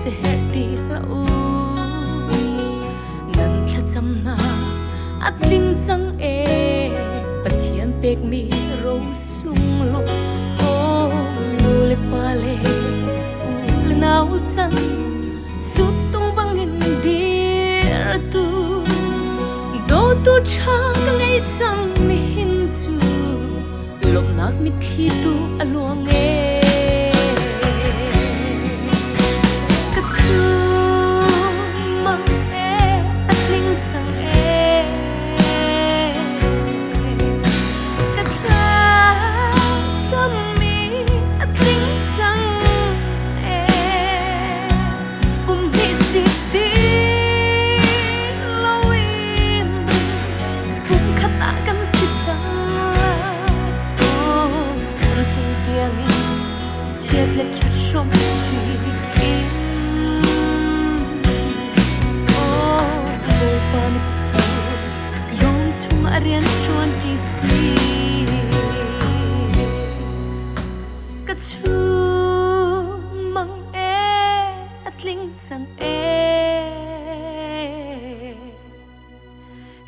Siherh ti hlah u. Nan thlacamnak a tling cang ee. Pathian pekmi ro sunglawi oh nu le pa le u le nau can suttung bangin dir tu dawtu ṭha ka ngei cang nihin cu lawmhnak mitthli tu a luang ee. Ka chunmang ee a tling cang ee. Ka thlacammi a tling cang ee. Pum hnih si ti loin pumkhat ah kan si cang lai. Oh, chan tling tiangin chiat le ṭhat hrawm ṭi in. Oh, Bawipa mitsur dum chung a rian ṭuan ṭi si. Ka chunmang ee a tling cang ee.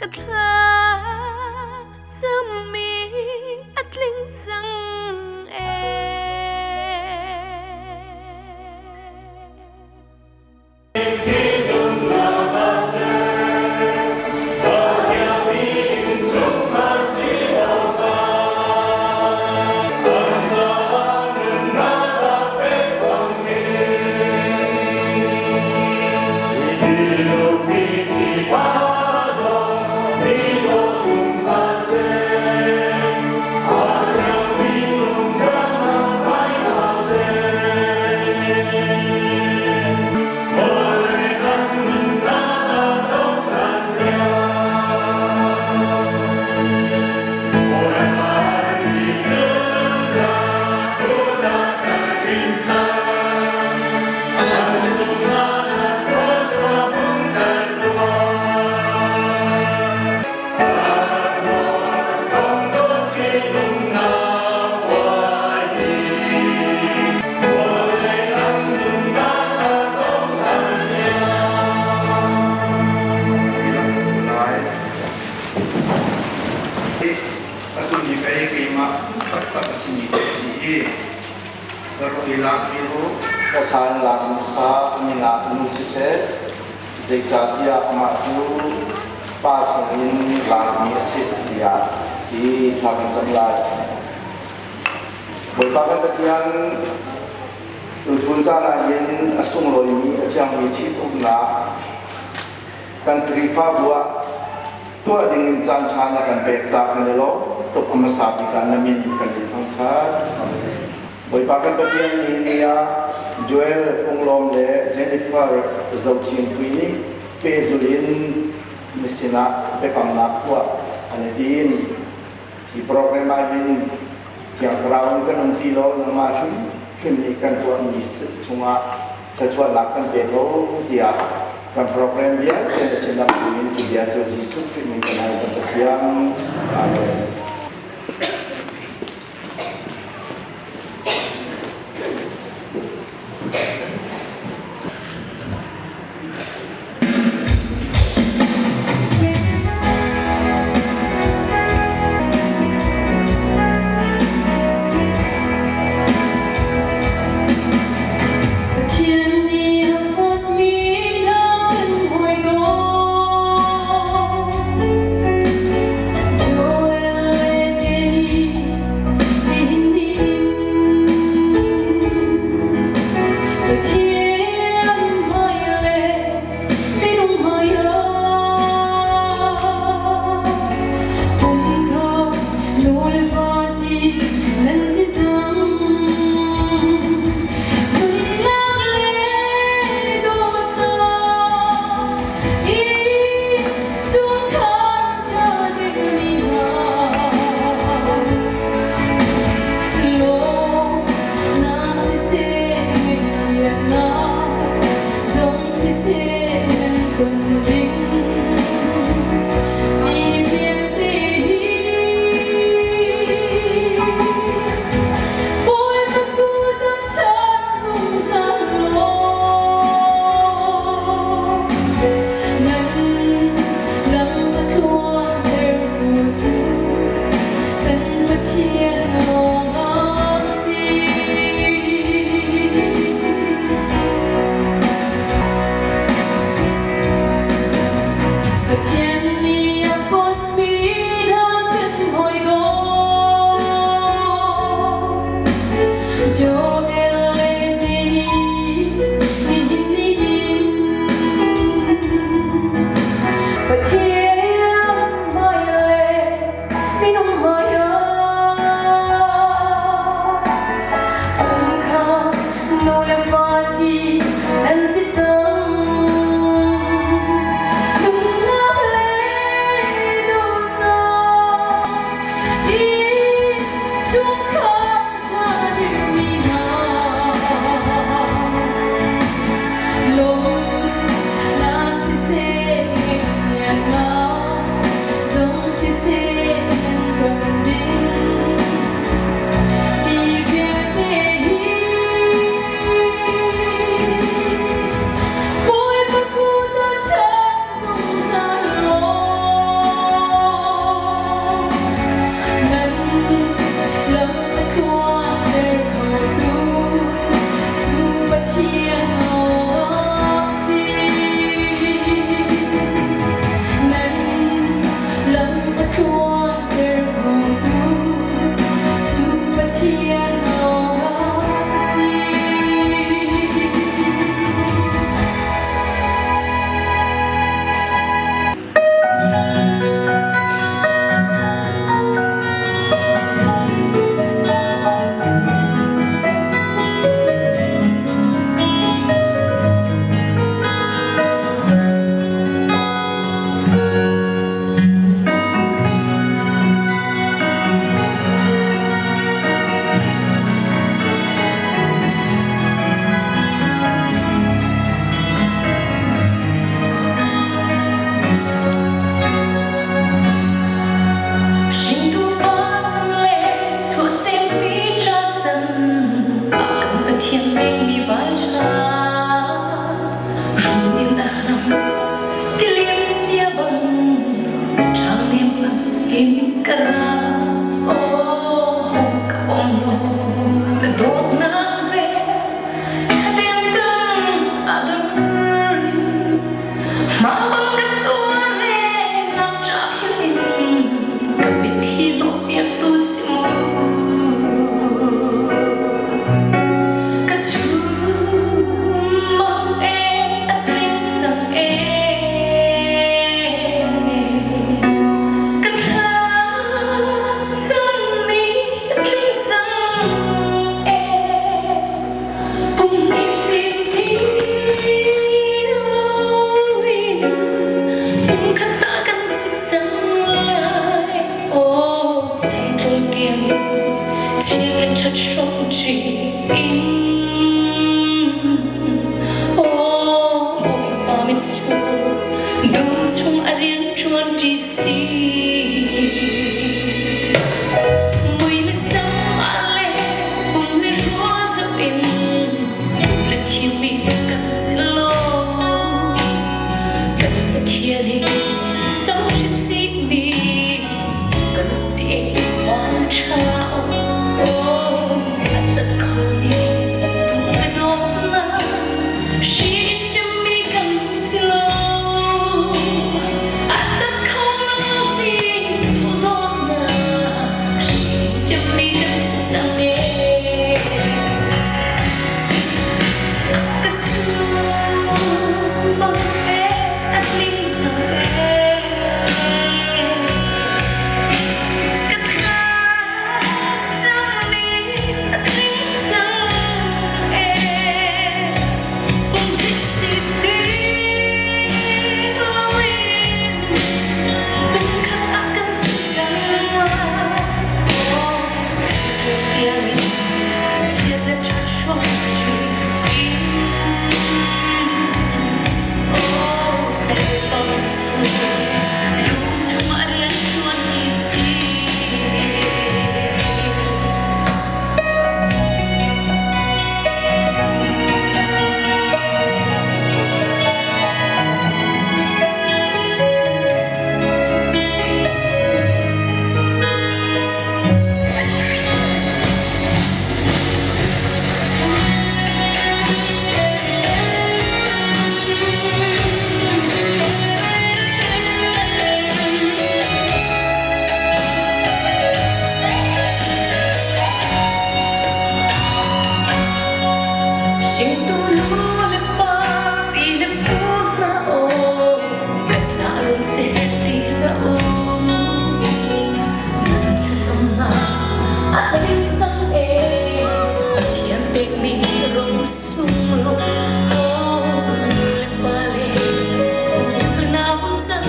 Ka thlacammi a tling cang ee. Atu ni pei keimah taktak a simi ka si i ka rak i lakmi ru pawsa in lakmi sa min ah nu siseh zeicahtiah amah cu pa chungin lakmi a si tiah hi thla kan cam lai. Bawipa kan Pathian tuchun caan ah hin a sunglawimi a thiangmi ṭhitumnak kan Khrihfabu ah tuah dingin caan ṭha na kan pek caah kan i lawm tuk. A hmasa bik ah na min kan in thangṭhat. Bawipa kan Pathian nih ni ah Joel Punglawm le Jennifer Zochinpui nih pehzulh in na sinah biakamnak tuah an i tim. Hi program ah hin Thiang Thlarau in kan umpi law nangmah hrimhrim nih kan tuahmi chungah thluachuahnak kan pe ko tiah kan program vialte na sinah in cu bia cu Jesuh Khrih min kan hal kan Pathian. Amen. Pathian nih a fawtmi na kan hawi dawt. Joel. Ka ra aw ka pom law na dawtnak ve thadeng kan a dur in mah bang kan tuar le ngakṭah philh in ka mitthli hnawhpiaktu si mu. Ka chum-mang ee a tling cang ee. Ka thla cangmi a tling cang ee. Pum nih sin ti loin pumkhat ah kan si cang lai. Aw zeitlung tiangin chiat le ṭhat hrawmṭi in. Aw Bawipa mitsur dum chung a rian ṭuanṭi si. Mui le sam ah le pum le rua zoh in duh le thimmi cu kan si lo. Kan Pathian i samhri simi cu kan si van ṭha aw a cat khomi duh le dawtnak hri in ṭemmi kan si lo. A cat kho lo Jesuh dawtnak hri in ṭemmi kan si cang ee. Ka chung bang ee a tling cang ee. Ka thla cangmi a tling cang ee. Pumhnih si ti loin pumkhat ah kan si cang lai. Aw, tiangin chiat le ṭhat hrawmṭi in. Aw, Bawipa cu lung chungah rian ṭuanṭi si. Hringtu nu le pa pi le pu hna aw ca run seh ti hlah u. Nan thlacamnak a tling cang ee. Pathian pekmi ro sunglawi aw nu le pa le u le nau can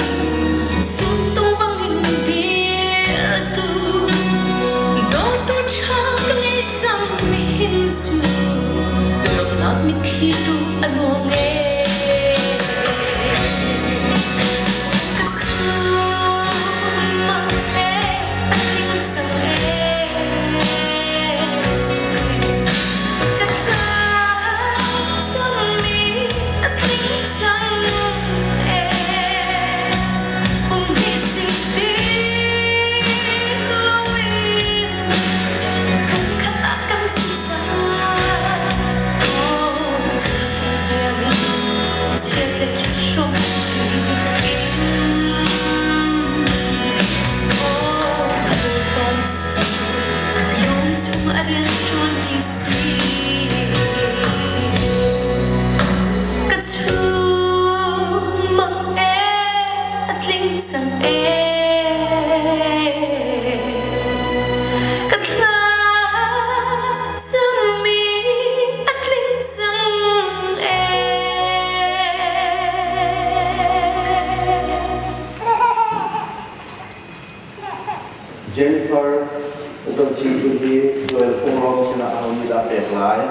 suttung bangin dirtu dawtu ṭha ka ngei cang nihin cu lawmhnak mitthli tu a nuam ee. Ka chung ee a tling cang ee. Ka thla cangmi a tling cang ee. Pum hi si ti loin pumkhat ah kan si cang. Oh, tiangin chiat le ṭhat hrawm ṭi in. Oh, Bawipa cu lung chung a rian ṭuan ṭi si. Ka chung mang ee a tling cang ee. Ka thla cangmi a tling cang ee. Jennifer zohchih ding hi Joel Phunglawm sinah aho nih dah pek lai?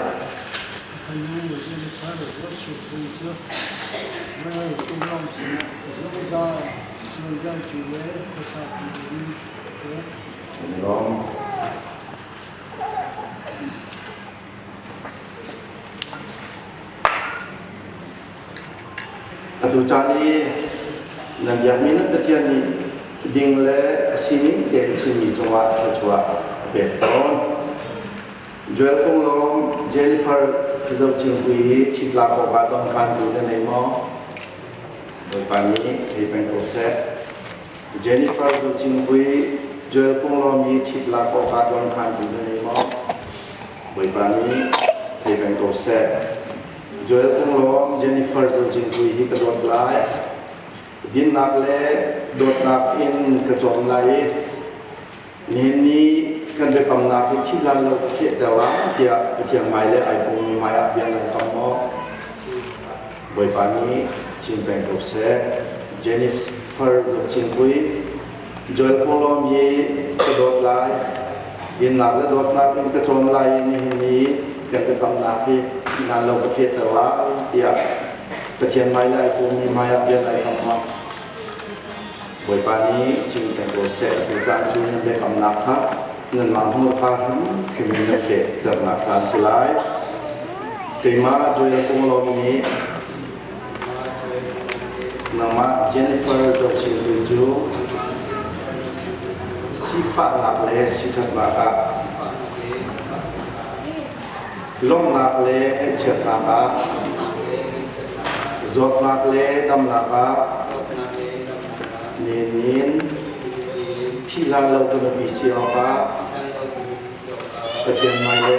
Lawm. Atu caan i nan biakmi nan Pathian nih ding le a sining tein chimmi cungah thluachuah a pek tawn. Joel Konglawm, Jennifer Zochingpui hi ṭhitlak awkah dawnkhantu na nei maw? Bawipa nih thei peng ko seh. Jennifer Zochingpui, Joel Konglawm hi ṭhitlak awkah dawnkhantu na nei maw? Bawipa nih thei peng ko seh. Joel Konglawm, Jennifer Zochingpui hi ka dawt lai. Dinnak le dawtnak in ka cawm lai i Nihin ni kan biakamnak hi thih hlan lo ka fehter lai tiah Pathian hmai le ai pummi hmai ah bia nan kam maw? Bawipa nih chin peng ko seh. Jennifer Zochinpui, Joel Pawlawm hi ka dawt lai. Dinnak le dawtnak in ka cawm lai i nihin ni kan biakamnak hi thih hlan lo ka fehter lai tiah Pathian hmai le ai pummi hmai ah bia nan kam maw? Bawipa nih cing peng ko seh. Atu caan cu nan biakamnak kha nanmah hmurka hrimhrim in nan fehternak caan si lai. Keimah Joel Punglawm nih nangmah Jennifer zohchimtu cu sifahnak le siṭhatnak ah lawmhnak le ngaihchiatnak ah zawtnak le damnak ah ninin thih hlan lo ka nupi si awkah Pathian hmai le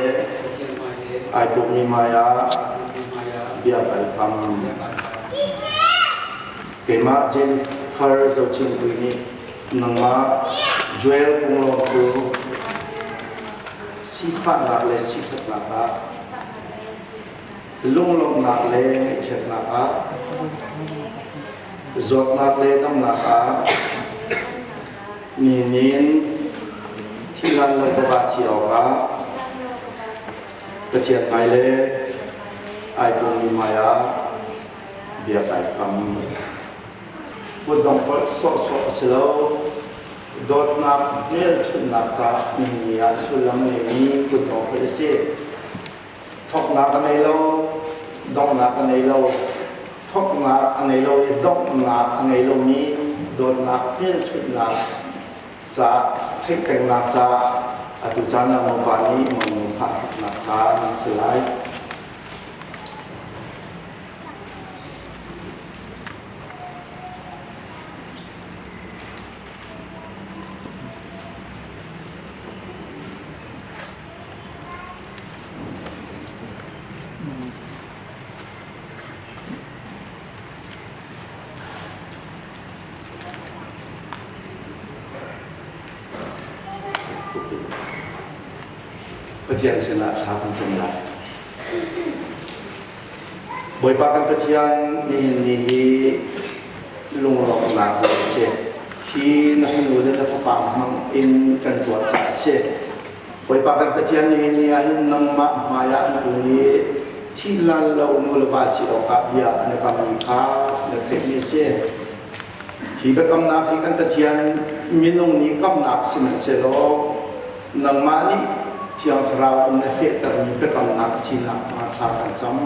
ai pummi hmai ah bia kai kam. Keimah Jennifer Zochingpui nih nangmah Joel Punglawm cu Sifahnak le sifaknak ah, lunglawmhnak le ngaihchiatnak ah, zawtnak le damnak ah, ninin thihlan lo ka va si awkah Pathian hmai le ai pummi hmai ah bia kai kam. Kutdong holh sawhsawh a si lo. Dawtnak hmelchunhnak caah nihin ni ah sullam a ngeimi kutdong holh a si. Thawknak a ngei lo, donghnak a ngei lo. Thawknak a ngei lo i donghnak a ngei lomi dawtnak hmelchunhnak caah theih pengnak caah atu caan ah mopa nih monu phah hruknak caan a si lai. Pathian sinah thla kan cam lai. Bawipa kan Pathian, nihin ni hi lunglawmhnak a si. Hi na fanu le na fapa hmang in kan tuah caah a si. Bawipa kan Pathian, nihin ni ah hin nangmah hmaiah an kun i thih lan lo nu le va si awkah bia an i kammi kha na theihmi a si. Hi biakamnak hi kan Pathian minung nih kamnak sihmanhsehlaw nangmah nih Thiang Thlarau in na fehtermi biakamnak sinak hnga thla kan cam.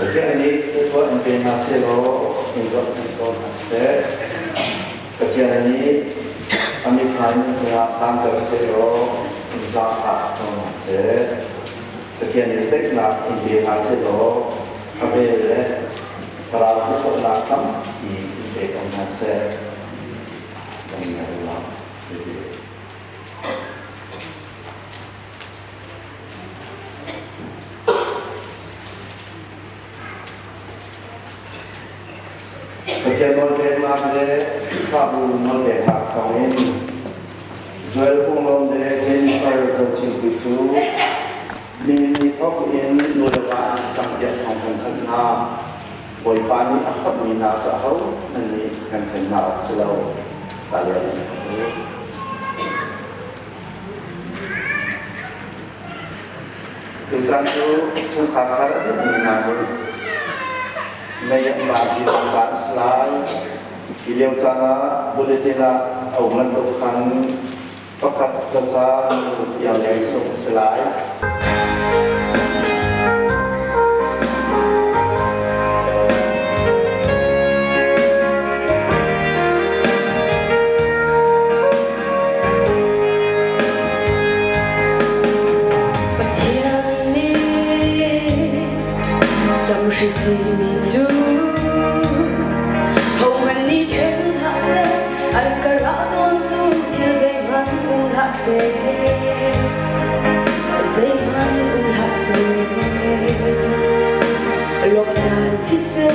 Pathian nih thluachuah in pe hna sehlaw in zohkhenh ko hna seh. Pathian nih a mithmai nan cungah tlanter sehlaw in zaangfah ko hna seh. Pathian nih daihnak in pe hna sehlaw a vel le thlarau thluachuahnak tampi in pe ko hna seh. Kan ngai Pathian nawlpeknak le Khrihfabu nawlpeknak thawngin Joel Punglawm le Jennifer Zochingpui cu nihin ni thawk in nu le va an si cang tiah thawng kan thanh hna. Bawipa nih a fonhmi hna cu ahohmanh nih kan ṭhen hna awk si lo. Talia in ka hmuh. Tutan cu chungkhar thar a dirhmi hna nih mei an vanpi caan a si lai. Hi lio caan ah bulletin ah a um bantuk khan pakhat hlasa tiang leng sung a si lai. Pathian nih samhri simi cu hohmanh nih ṭhen hlah seh, an ka rah dawntu thil zeihmanh um hlah seh, zeihmanh um hlah seh. Lawmh caan siseh,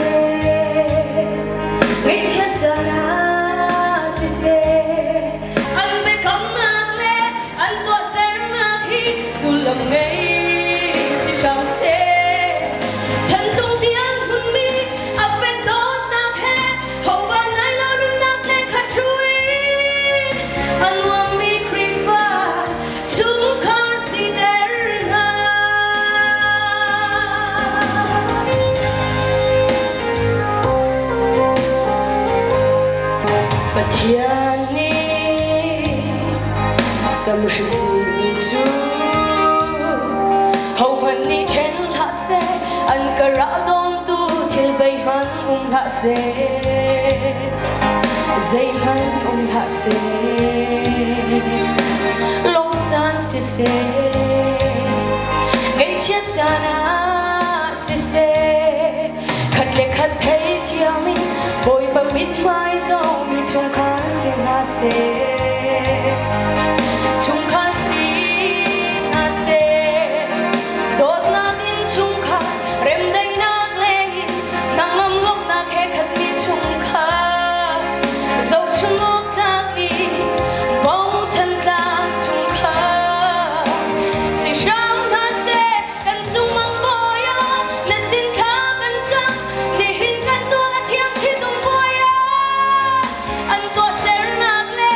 ngaihchiat caan ah siseh, An biakamnak le an tuahsernak hi sullam ngei si hram seh. Chantlung tiang hmunmi a fek dawtnak he hovan ngai lo nunnak le khat ṭhui a nuammi Khrihfa chungkhar siter hna. Pathian nih samhri simi cu hohmanh nih ṭhen hlah seh, an ka rah dawntu thil zeihmanh um hlah seh, zeihmanh um hlah seh, lawmh caan siseh, ngaihchiat caan ah siseh, khat le khat theithiam in Bawipa mithmai zohmi chungkhar si hna seh. Chungkhar si hna seh. Dawtnak in chungkhar remdaihnak lengin nangam lawmhnak he khatmi chungkhar zohchun awk tlak i bochan tlak chungkhar si hram hna seh. Kan cung mang bawi ah na sin thla kan cam, nihin kan tuah thiam thitung bawi ah an tuahsernak le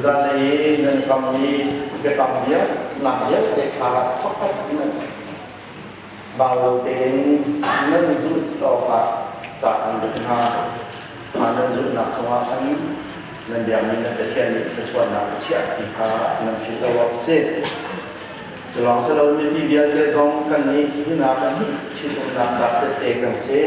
Tuzan i nan kam i biakam vialnak vialte kha pakhat in bau lo tein nan zulh awkah ca an duh hna. Kha nan zulhnak cungah khan nan biakmi nan Pathian nih thluachuahnak a chiah ti kha nan philh lo awk a si. Cu lawng si lo mipi vialte zong kannih hi hna kan ṭhitumnak ca tette kan si.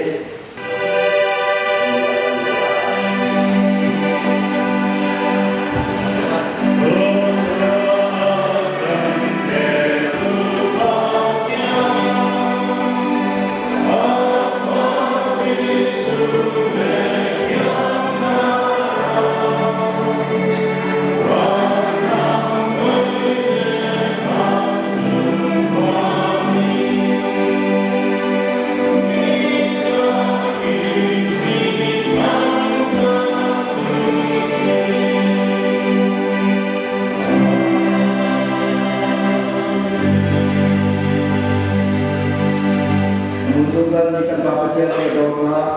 Zungzal nih kan Pa Pathian ei dawtnak,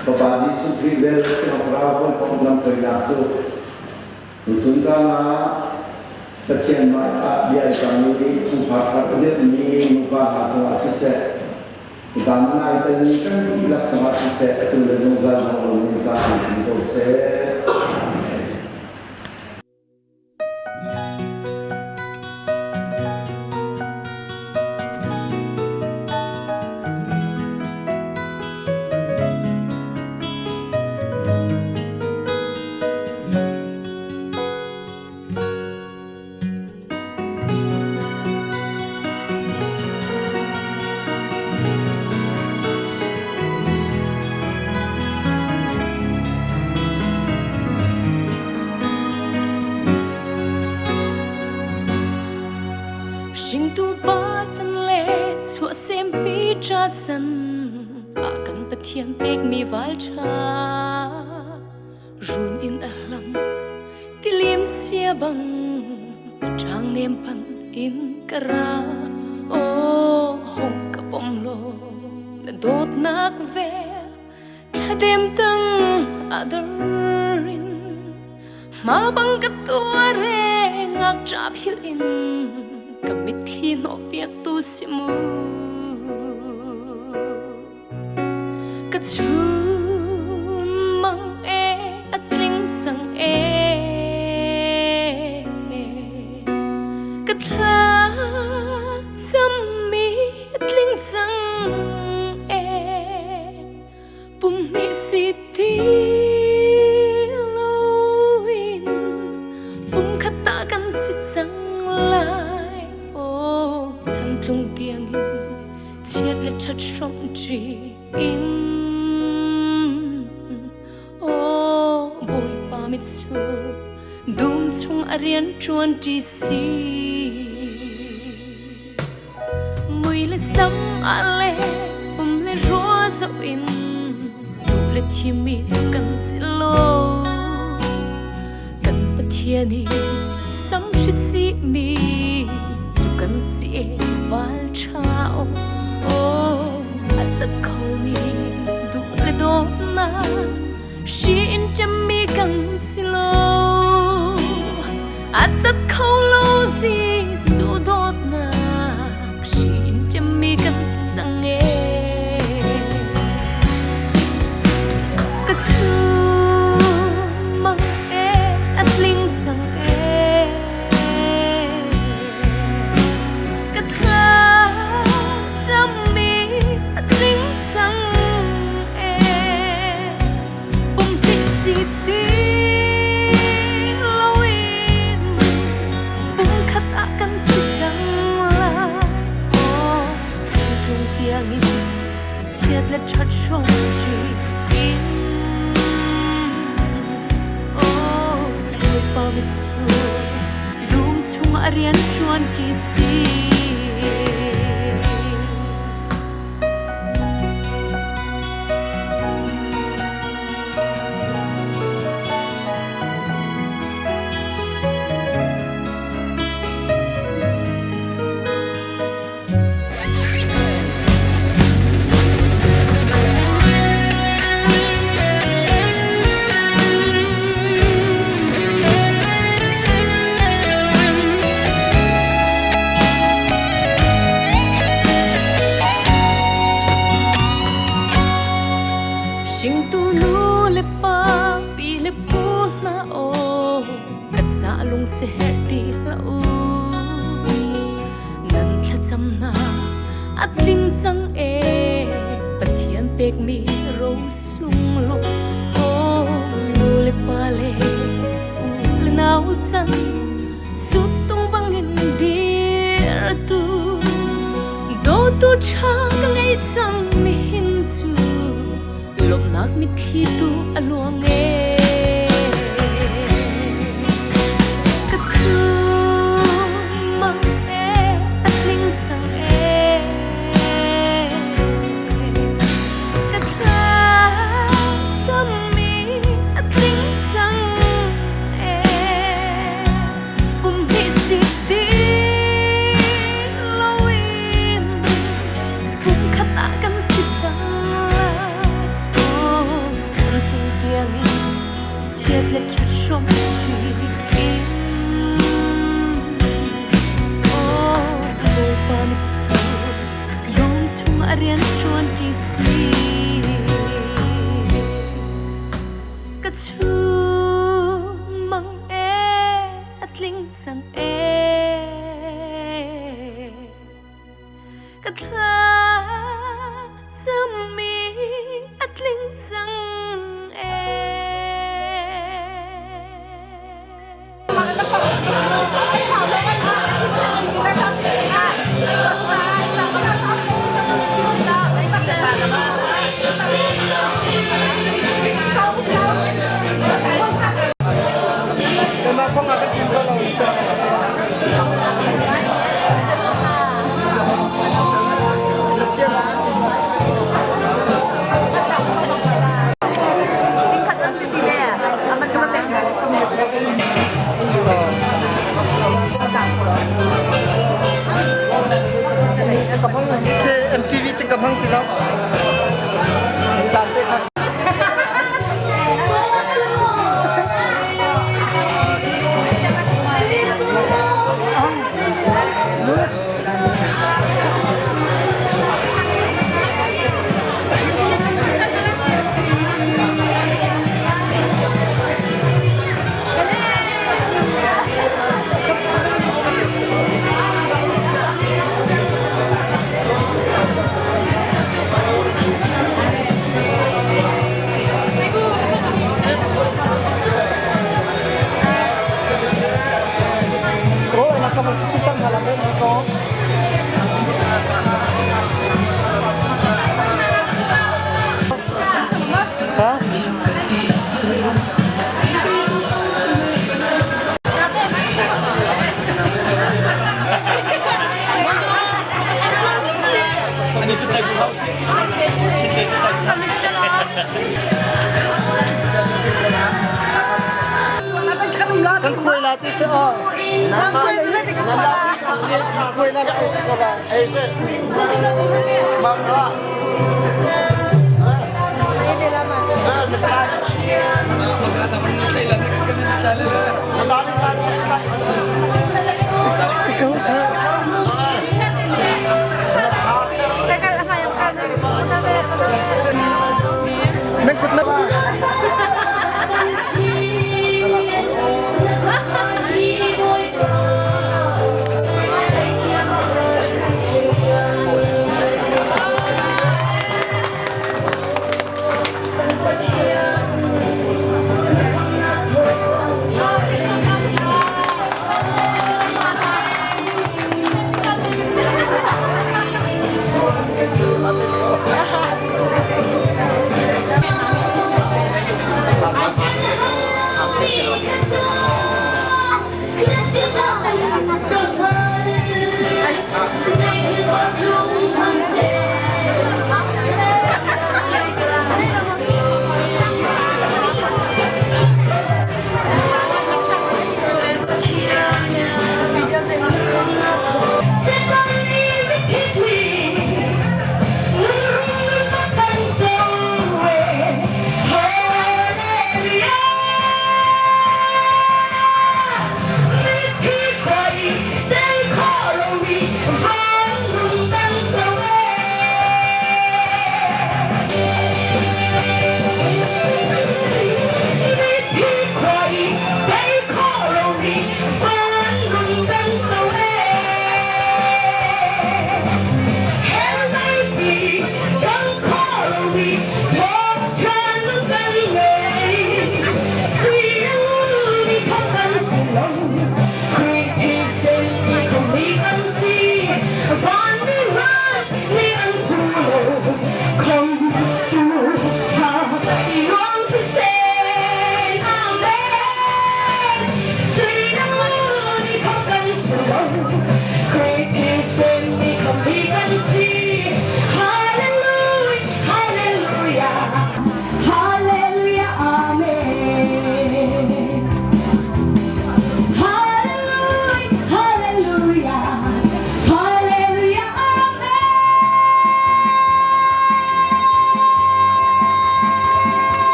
Fapa Jesuh Khrih vel Thiang Thlarau hawikom lamhruainak cu tuchun caan ah Pathian hmaiah bia i cangmi chungkhar thar a dirhmi nuva hna cungah siseh, dam ngai telmi kan dihlak cungah siseh, atu le zungzal hmang in caan in ko seh. Hringtu pa chan le chuahsempi ṭa chan ah kan Pathian pekmi val ṭha run in a hlam tilim sia bang na ṭang nem pan in ka ra aw hong ka pom law na dawtnak vel thladem tang a dar in ma bang ka tuar he ngakṭah philh in ka mitthli hnawh piak tu si mu ka chun mang e a tling cang e ka thla cammi a tling cang e pum hnih si ti loin pum khat ta kan si cang lai aw chantlung tiang in chiat le ṭhat hrawm ṭi in aw Bawipa mitsur dum chung a rian ṭuan ṭi si mui le sam a le pum le rua zoh in duh le thimmi cu kan si lo kan Pathian i sam hri si mi cu kan si e val ṭha o oh a cat khomi duh le dawtnak hri in ṭemmi kan si lo a cat kho lo Jesuh dawtnak hri in ṭemmi kan si cang e ka chung mang e a tling cang e ka tha cammi a tling cang e pumtik si ti loin pumkhat ah kan si cang lai aw changtlung tiangin chiat le ṭhat hrawm ṭi in aw Bawipa mitsur dum chungah rian ṭuan ṭi si. Lungsi herh ti hlah u. Nan thlacamnak a tling cang ee, Pathian pekmi ro sunglawi. Oh, nu le pa le u le nau can suttung bangin dir tu dawtu ṭha ka ngei cang nihin cu lawmhnak mitthli tu a luang ee. Ka chunmang ee a tling cang ee, ka thlacammi a tling cang ee. Pum hnih si ti loin pumkhat ah kan si cang lai. Oh, chan tling tiangin chiat le ṭhat hrawm ṭi in. Oh, Bawipa mitsur dum chung a rian ṭuan ṭi si. Ka chunmang ee a tling cang ee, ka thlacammi a tling cang ee. Keimah kong ah ka ṭin ko lo siang. Na sian ah. Ka hmang MTV cu ka hmang ti lo. Zan te kha. Oh, enak ka masisitang halaman ko. Ha? Kan khuai la ti si aw. Khuai la la si ko la. Ei se. Mang na. Ikaw ha? Nan kut na.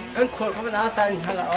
Kan khual ko na tan hala o.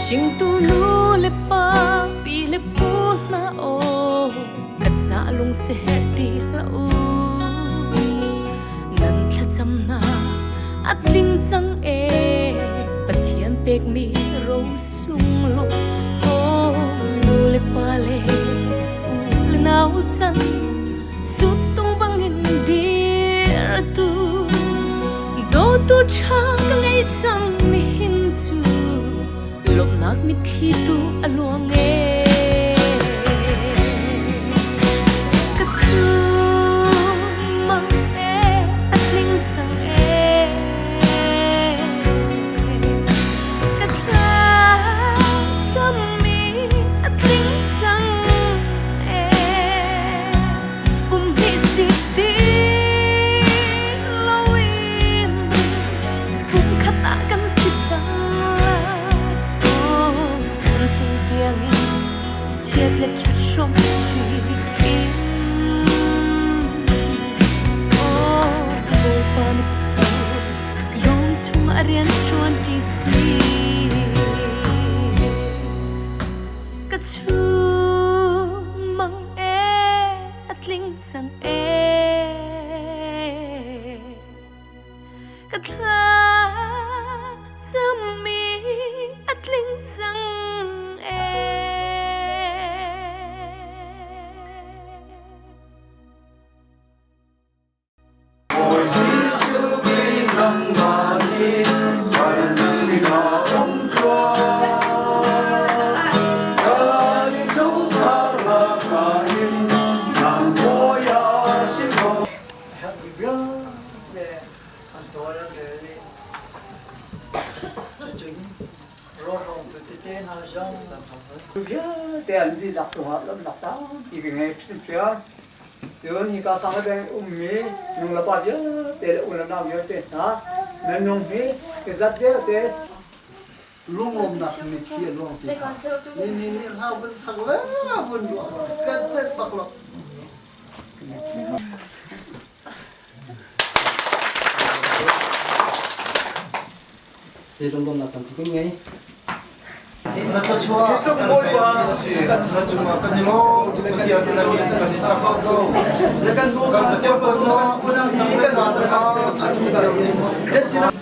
Hringtu nu le pa pi le pu hna aw ka ca lung si herh ti hlah u nan thlacam hna a tling cang e Pathian pekmi ro sunglawi aw nu le pa le u le nau chan suttung bangin dir tu dawtu ṭha ka ngei cang nihin cu lawmhnak mitthli tu a luang e ka chung mang e a tling cang e ka thlacammi a tling cang e pum hnih si ti loin pumkhat ah kan si cang lai oh chantling tiangin chiat le ṭhat hrawm ṭi in oh Bawipa mitsur dum chung a rian ṭuan ṭi si ka chunmang e a tling cang e ka thlacammi a tling cang e. Bawi Jesuh Khrih nangmah nih vanlung um tuah. Kan i chungkhar lakah hin nang bawi ah si ko. Vialte an tawl an rel i cucun rawlrong tu tete hna zong Vialte an dihlak cungah lawmhnak tampi ka ngei hrimhrim. Cun hika sang le ummi nung le pa vialte le u le nau vialte hna nan nung hi i zat vialte lunglawmnak mitthli a luang ti kha ni ni nih hla vun sak le vun ruah kan celh bak lo. Si lunglawmnak tampi kan ngei. Na thluachuah kan pekmi a si. Na cungah kan i lawm tuk Pathian na min kan in thangṭhat ko. Kan Pathian Bawipa, nang le na kha a ṭhu deuh.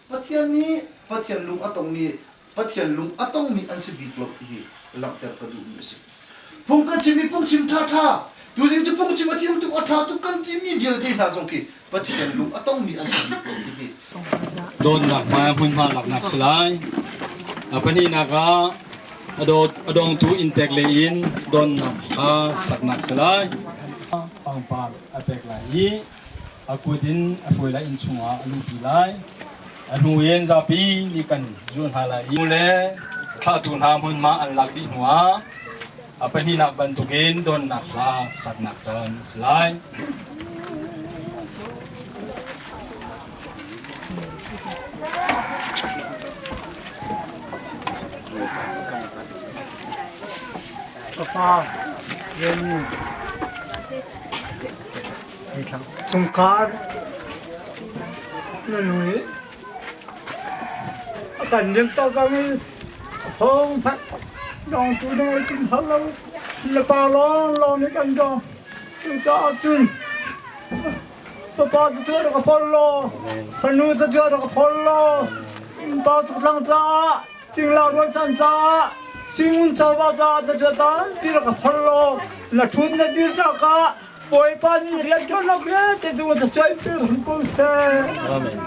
Pathian nih Pathian lung a tongmi Pathian lung a tongmi an si bik lo ti hi langhter ka duhmi a si. Phung kan chim i phungchim ṭhaṭha tuzing cu phungchim a thiam tuk a ṭha tuk kan timi vialte hna zong khi Pathian lung a tongmi an si bik lo ti hi. Dawtnak hma hmunhma laknak si lai. A pahnihnak ah a dawngtu inntek lei in donnak kha saknak si lai. Pangpar a pek lai i a kut in a hruai lai inn chungah a luhpi lai. A hnu in zapi nih kan zulh hna lai i le thlahtu hna hmunhma an lak dih hnuah a pahnihnak bantukin donnak hla saknak caan a si lai. Ka Remi chungkhar na nu nih a kan lim tak cang i hong hmanh dawngtu ding ai cim hal lo le pa lawnglawng nih kan dawng. Cucaah cun fapa cu rak ka phol law fanu cu rak ka phol law innpa sakthlang caah cingla rualchan caah suingun chawva caah ta tampi rak ka phol law na ṭhut na dirnak ah Bawipa nih rian ṭuannak vialte cu ta suaipi hram ko seh. Amen.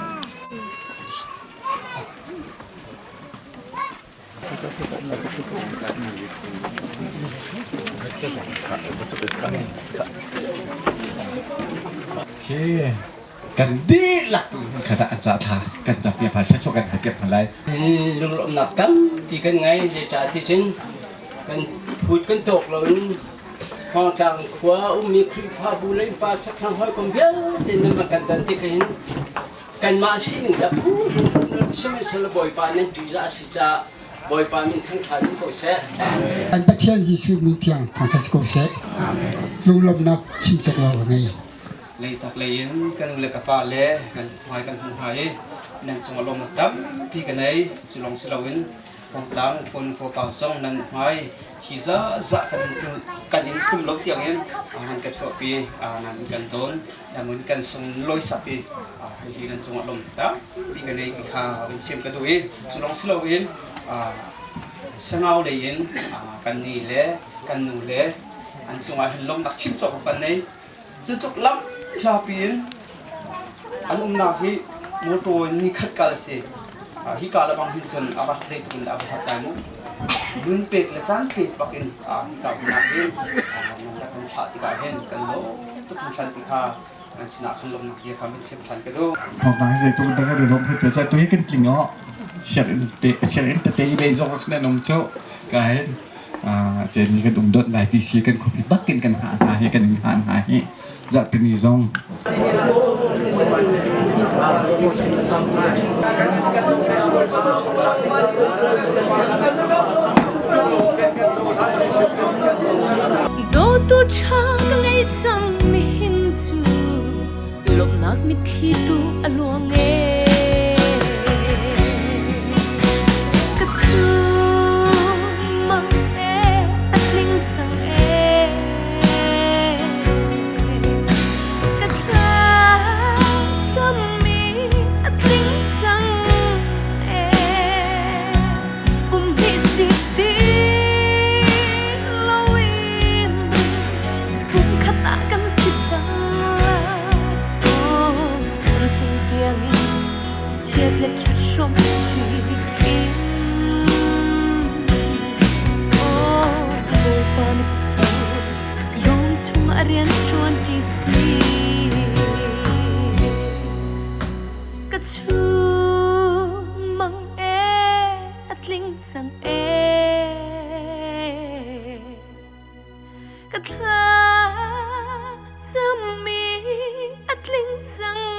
Kan dihlak tu khat ah an ca thla kan cam piak hna thluachuah kan hal piak hna lai. Lunglawmhnak tampi kan ngei zeicah ti cun kan phut kan tawk loin Hngawngtlang khua ummi Khrihfabu le innpa chakthlang hawikom vialte nan va kan don tik hin kanmah sining ca phu hrimhrim sihmanhsehlaw Bawipa nan ṭihzah a si caah Bawipa min thangṭhat in ko seh. An Pathian Jesuh min thiang thangṭhat ko seh. Lunglawmhnak chim cawk lo ka ngei. Leitak lei in kan nu le ka pa le kan hmai kan hmuh hna i nan cungah lawmnak tampi ka nei. Cu lawng si loin Hngawngtlang khua nu khua pa zong nan hmai hi zahzah kan in tlum lo tiangin nan ka chuahpi, nan kan dawn, namun kan sung lawisak i hihi nan cungah lawmnak tampi ka nei ti kha in chim ka duh i cu lawng si loin Sangau lei in kan ni le kan nu le an cungah hin lawmnak chim cawk kan nei. Cu tluk lam hlapi in an umnak hi motor in nikhat kal a si. Hika le bang hin cun a vat zeitluk in dah a va hlat lai mu. Nun pek le caan pek bak in hika umnak hin nan rak kan thlah tikah hin kan lawm tuk hringhran ti kha nan sinah khan lawmnak bia kha min chim ṭhan ka duh. Thawngpang hi zeitluk in dah kan i lawm hei te cai tu hi kan tling aw. Sianginn te sianginn tete i lei zong ah nan um cu ka hin ceni kan um dot lai ti si kan khuapi bak in kan hngah hna hi kan in hngah hna hi zarhpini zong. Dawtu ṭha ka ngei cang nihin cu lawmhnak mitthli tu a luang ee. Ka chung mang ee a tling cang ee. Ka thlacammi a tling cang ee. Pum hnih si ti loin pumkhat ah kan si cang lai. Oh, chan tiangin chiat le ṭhat hrawm ṭi in. Oh, Bawipa mitsur dum chungah rian ṭuan ṭi si. Ka chun mang e a tling cang e. Cang.